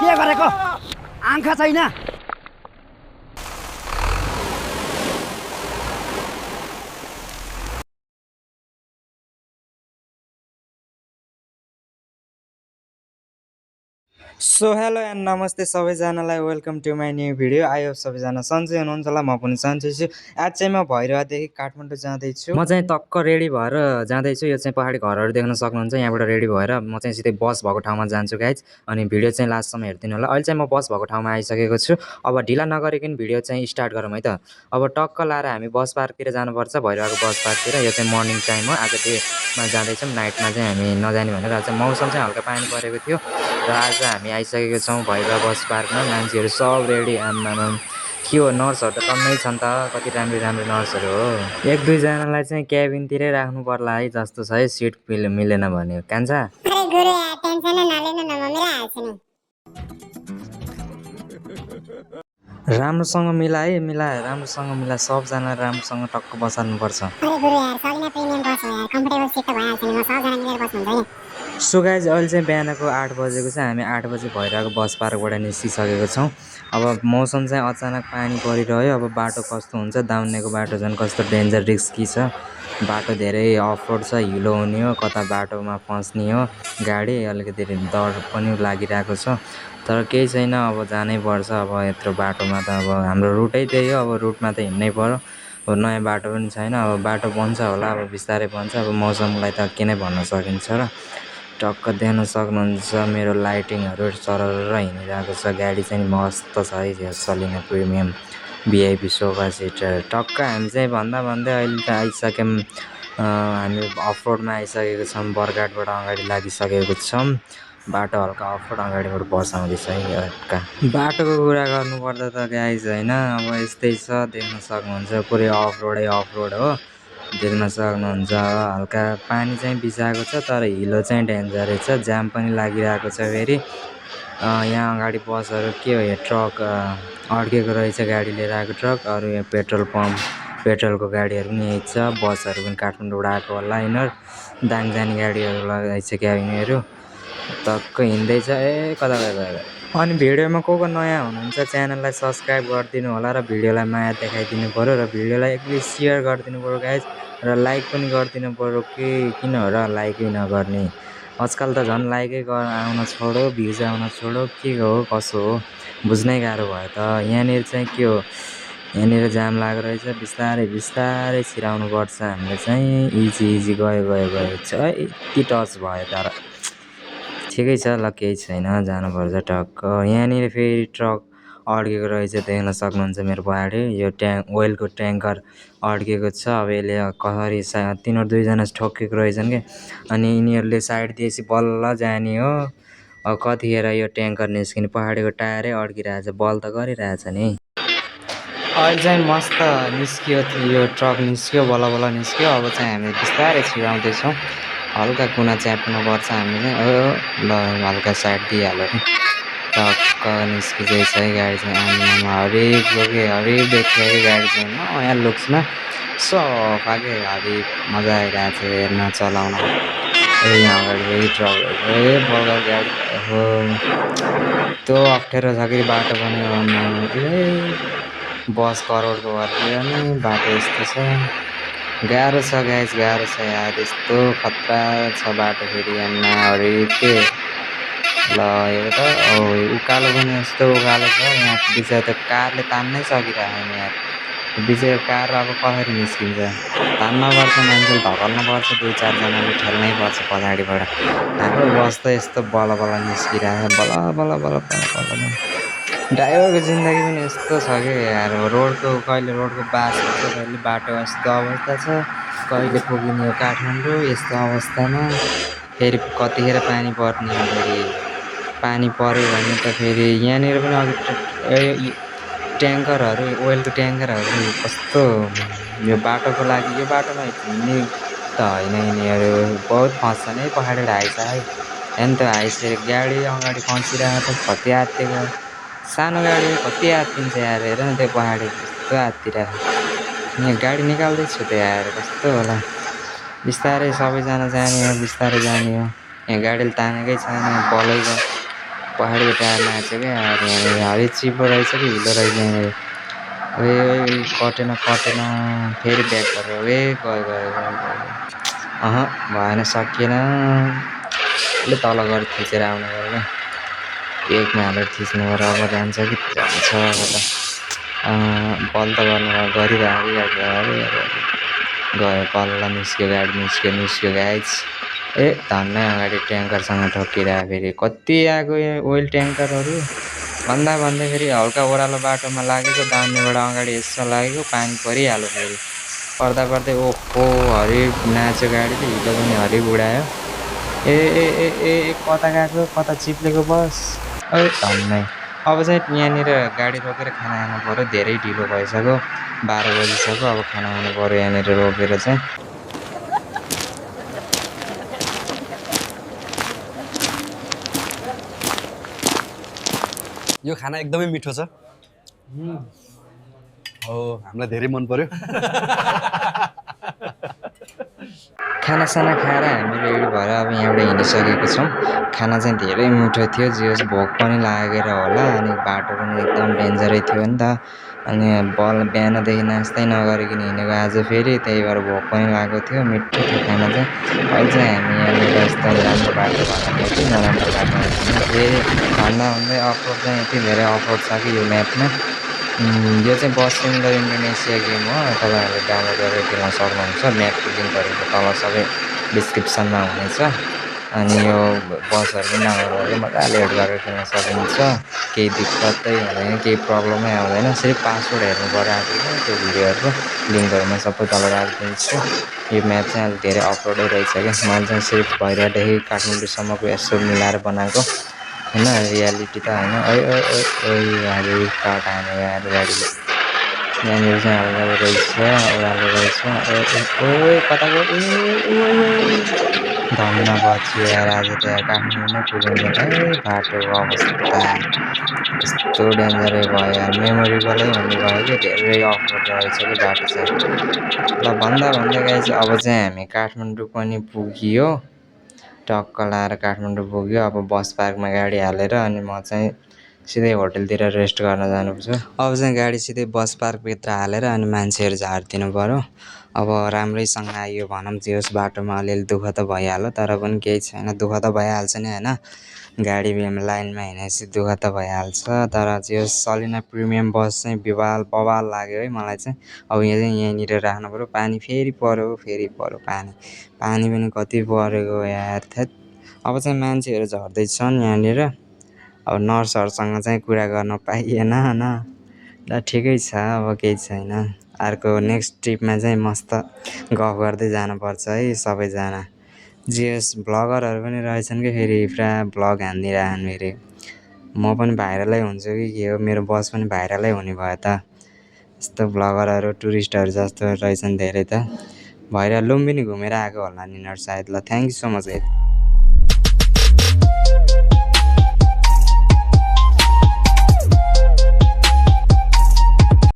के गरेको आँखा छैन सो हेलो एन्ड नमस्ते सबैजनालाई welcome to my new video. आयो सबैजना सन्चै हुनुहुन्छ होला, म पनि सन्चै छु। आज चाहिँ म भैरवादेखि काठमाडौँ जाँदैछु। म चाहिँ टक्क रेडी भएर जाँदैछु। यो चाहिँ पहाडी घरहरू देख्न सक्नुहुन्छ। यहाँबाट रेडी भएर म चाहिँ सिधै बस भएको ठाउँमा जान्छु गाइज। अनि भिडियो चाहिँ लास्टसम्म हेरिदिनु होला। अहिले चाहिँ म बस भएको ठाउँमा आइसकेको छु। अब ढिला नगरिकन भिडियो चाहिँ स्टार्ट गरौँ है त। अब टक्क लाएर हामी बस पार्कतिर जानुपर्छ, भैरवाको बस पार्कतिर। यो चाहिँ मर्निङ टाइम हो, आज डेमा जाँदैछौँ, नाइटमा चाहिँ हामी नजाने भनेर। आज चाहिँ मौसम चाहिँ हल्का पानी परेको थियो र आज हामी आइसकेको छौँ भैरवा बस पार्कमा। मान्छेहरू सब रेडी। आम्मामा के हो, नर्सहरू त टन्नै छन् त, कति राम्रो राम्रो नर्सहरू हो। एक दुईजनालाई चाहिँ क्याबिनतिरै राख्नु पर्ला है जस्तो छ है, सिट मिलेन भने। कान्छा अरे गुरु यार टेंशन नलिनु न, म मेरै हाल्छु नि। राम्रोसँग मिला है, राम्रोसँग मिला, सबजना राम्रोसँग टक्क बसाल्नुपर्छ। अरे गुरु यार सलिना प्रिमियम बस हो यार, कम्फर्टेबल सिट त भइहाल्छ नि, म सबजना मिलेर बस्नुहुन्छ नि। सो गाइज अहिले चाहिँ बिहानको 8 बजेको छ। हामी 8 बजे भइरहेको बस पार्कबाट निस्किसकेको छौँ। अब मौसम चाहिँ अचानक पानी परिरह्यो। अब बाटो कस्तो हुन्छ, दाउनेको बाटो झन् कस्तो डेन्जर रिस्की छ। बाटो धेरै अफरोड छ, हिलो हुने हो, कता बाटोमा फस्ने हो गाडी। अलिकति डर पनि लागिरहेको छ, तर केही छैन, अब जानै पर्छ। अब यत्रो बाटोमा त अब हाम्रो रुटै त्यही हो, अब रुटमा त हिँड्नै पर्यो। अब नयाँ बाटो पनि छैन, अब बाटो बन्छ होला, अब बिस्तारै बन्छ। अब मौसमलाई त के नै भन्न सकिन्छ र। टक्क देख्न सक्नुहुन्छ मेरो लाइटिङहरू सरर हिँडिरहेको छ। गाडी चाहिँ मस्त छ है, सलिना प्रिमियम भिआइपी सोफा सिट। टक्क हामी चाहिँ भन्दा भन्दै अहिले त आइसक्यौँ, हामी अफरोडमा आइसकेको छौँ। बरघाटबाट अगाडि लागिसकेको छौँ। बाटो हल्का अफरोड, अगाडिबाट बस आउँदैछ है हल्का। बाटोको कुरा गर्नुपर्दा त गाइज होइन, अब यस्तै छ, देख्न सक्नुहुन्छ पुरै अफरोडै अफरोड हो। देख्न सक्नुहुन्छ हल्का पानी चाहिँ बिसाएको छ, तर हिलो चाहिँ डेन्जरै छ। जाम पनि लागिरहेको छ फेरि। यहाँ अगाडि बसहरू के हो, यो ट्रक अड्केको रहेछ, गाडी लिएर आएको ट्रक। अरू यहाँ पेट्रोल पम्प, पेट्रोलको गाडीहरू पनि यही छ। बसहरू पनि काठमाडौँबाट आएको होला यिनीहरू, दाङ जाने गाडीहरू लगाएछ क्या यिनीहरू। टक्क हिँड्दैछ ए कता गयो। अनि भिडियोमा को नयाँ हुनुहुन्छ च्यानललाई सब्सक्राइब गरिदिनु होला र भिडियोलाई माया देखाइदिनु पऱ्यो र भिडियोलाई एकचोटि सेयर गरिदिनु पऱ्यो गाइज, र लाइक पनि गरिदिनु पऱ्यो। किन हो र लाइकै नगर्ने, आजकल त झन् लाइकै आउन छोड्यो, भ्युज आउन छोड्यो, के हो कसो हो बुझ्नै गाह्रो भयो त। यहाँनिर चाहिँ के हो, यहाँनिर जाम लागेको रहेछ, बिस्तारै बिस्तारै छिराउनुपर्छ हामीले चाहिँ। इजी गयो छ यति टच भयो, तर ठिकै छ ल, केही छैन, जानुपर्छ टक्क। यहाँनिर फेरि ट्रक अड्केको रहेछ, देख्न सक्नुहुन्छ मेरो पहाडी। यो ओइलको ट्याङ्कर अड्केको छ। अब यसले कसरी तिनीहरू दुईजना ठोकेको रहेछन् क्या। अनि यिनीहरूले साइड दिएपछि बल्ल जाने हो। अब कतिखेर यो ट्याङ्कर निस्किने, पहाडीको टायरै अड्किरहेछ, बल त गरिरहेछ नि। अहिले चाहिँ मस्त निस्कियो, यो ट्रक निस्क्यो, बल्ल बल्ल निस्क्यो। अब चाहिँ हामी बिस्तारै छिराउँदैछौँ, हल्का कुना च्याप्नुपर्छ हामीले। ल हल्का साइड दिइहाल्यो नि, टक्क निस्किँदैछ है गाडी चाहिँ। आमामा हरिब देखियो है गाडी चाहिँ नयाँ लुक्समा, सफा के हरिब, मजा आइरहेको थियो हेर्न चलाउन। यहाँ अगाडि फेरि ट्रक बगर गाडी हो, त्यो अप्ठ्यारो छ कि बाटो पनि। बस करोडको भएर नि बाटो यस्तो छ, गाह्रो छ गाइज, गाह्रो छ यार, यस्तो खतरा छ बाटो फेरि। हरिब के ल यो त उकालो पनि यस्तो उकालो छ, यहाँ बिचरा त्यो कारले तान्नै सकिरहेन यार। बिचरा कार अब कसरी निस्किन्छ, तान्नुपर्छ, मान्छेले धकल्नुपर्छ, दुई चारजनाले ठेल्नै पर्छ पछाडिबाट। हाम्रो बस त यस्तो बल्ल बल्ल निस्किरहेको, बल्ल ड्राइभरको जिन्दगी पनि यस्तो छ कि यार। रोडको कहिले रोडको बास हुन्छ, कहिले बाटो यस्तो अवस्था छ, कहिले पुगिने हो काठमाडौँ यस्तो अवस्थामा। फेरि कतिखेर पानी पर्ने हो, फेरि पानी पऱ्यो भने त फेरि यहाँनिर पनि अघि ट्याङ्करहरू, ओइलको ट्याङ्करहरू कस्तो, यो बाटोको लागि, यो बाटोमा हिँड्ने त होइन यिनीहरू, बहुत फस्छन् है पहाडीबाट आइस है। हेर्नु त आइसकेको गाडी अगाडि फसिरहेको त कति आत्तिएको, सानो गाडी कति आत्तिन्छ यार। हेर न त्यो पहाडी कस्तो आत्तिरहेको, यहाँ गाडी निकाल्दैछु त यार, कस्तो होला। बिस्तारै सबैजना जाने हो, बिस्तारै जाने हो। यहाँ गाडीले तानेकै छैन, बलैको पहाडको टायर नाच्यो क्या यार यहाँनिर हरि चिप्लो रहेछ कि हिलो रहेछ यहाँनिर ओए कटेन फेरि ब्याक गरेर गयो भएन सकिएन अलि तल गएर थिचेर आउनु पऱ्यो क्या एकमा हालेर थिच्नु पऱ्यो अब जान्छ कि जान्छ अब त बल त गर्नु गरिरहेको अरे गयो बल्ल निस्क्यो गाडी निस्क्यो गाइज ए धन्नै अगाडि ट्याङ्करसँग ठोकिरहेको फेरि कति आएको ओइल ट्याङ्करहरू भन्दै फेरि हल्का ओह्रालो बाटोमा लागेको दाउनेबाट अगाडि यसो लागेको पानी परिहाल्यो फेरि पर्दै ओहो हरि नाच्यो गाडीले हिलो पनि हरि उडायो ए कता गएको कता चिप्लेको बस धन्नै अब चाहिँ यहाँनिर गाडी रोकेर खाना खानु पऱ्यो धेरै ढिलो भइसक्यो 12 बजिसक्यो अब खाना खानु पऱ्यो यहाँनिर रोकेर चाहिँ यो खाना एकदमै मिठो छ हो हामीलाई धेरै मन पर्यो खानासाना खाएर हामी रेडी भएर अब यहाँबाट हिँडिसकेको छौँ खाना चाहिँ धेरै मिठो थियो जे भोक पनि लागेर होला अनि बाटो पनि एकदम डेन्जरै थियो नि त अनि बिहानदेखि नास्दै नगरिकन हिँडेको आज फेरि त्यही भएर भोक पनि लागेको थियो मिठो थियो खाना चाहिँ अहिले चाहिँ हामी यहाँनिर यस्तो राम्रो बाटो भनेको कि नराम्रो बाटो फेरि भन्दै अफरोड चाहिँ यति धेरै अफरोड छ कि यो म्यापमा यो चाहिँ बस सिङ्गर इन्डोनेसिया गेम हो तपाईँहरूले डाउनलोड गरेर खेल्न सक्नुहुन्छ म्यापको लिङ्कहरू तल सबै डिस्क्रिप्सनमा हुनेछ अनि यो बसहरू पनि डाउनलोड गरेर मजाले एड गरेर खेल्न सकिन्छ केही दिक्कतै हुँदैन केही प्रब्लमै आउँदैन सिर्फ पासवर्ड हेर्नु पर्यो आफूले त्यो भिडियोहरूको लिङ्कहरूमा सबै तल राखिदिन्छु यो म्याप चाहिँ अलिक धेरै अफरोडै रहेछ क्या मैले चाहिँ सिर्फ भइरहेदेखि काठमाडौँसम्मको यसो मिलाएर बनाएको होइन रियालिटी त होइन आज काट हाने गाडीले यहाँनिर चाहिँ हल्का रहेछ ओह्रालो रहेछ कता गयो धन्न बच्यो यार आज त यार काठमाडौँ नै पुगिँदैन बाटोको अवस्था यस्तो डेन्जरै भयो यार मेमोरेबलै हुने भयो कि धेरै अफरोड रहेछ कि बाटो चाहिँ ल भन्दा गए चाहिँ अब चाहिँ हामी काठमाडौँ पनि पुगियो टक्क लाएर काठमाडौँ पुग्यो अब बस पार्कमा गाडी हालेर अनि म चाहिँ सिधै होटलतिर रेस्ट गर्न जानुपर्छ अब चाहिँ गाडी सिधै बस पार्कभित्र हालेर अनि मान्छेहरू झारिदिनु पऱ्यो अब राम्रैसँग आइयो भनौँ जे होस् बाटोमा अलिअलि दुःख त भइहाल्यो तर पनि केही छैन दुःख त भइहाल्छ नि होइन गाडी लाइनमा हिँडेपछि दुःख त भइहाल्छ तर जे होस् सलिना प्रिमियम बस चाहिँ बवाल लाग्यो है मलाई चाहिँ अब यहाँ चाहिँ यहीँनिर राख्नु पऱ्यो पानी फेरि पऱ्यो पानी पनि कति परेको यार थेत अब चाहिँ मान्छेहरू झर्दैछन् यहाँनिर अब नर्सहरूसँग चाहिँ कुरा गर्न पाइएन होइन ल ठिकै छ अब केही छैन अर्को नेक्स्ट ट्रिपमा चाहिँ मस्त गफ गर्दै जानुपर्छ है सबैजना जिएस भ्लगरहरू पनि रहेछन् कि फेरि पुरा भ्लग हानिदिइरहन् फेरि म पनि भाइरलै हुन्छु कि के हो मेरो बस पनि भाइरलै हुने भयो त यस्तो भ्लगरहरू टुरिस्टहरू जस्तो रहेछन् धेरै त भएर लुम्बिनी घुमेर आएको होला यिनीहरू सायद ल थ्याङ्क यू सो मच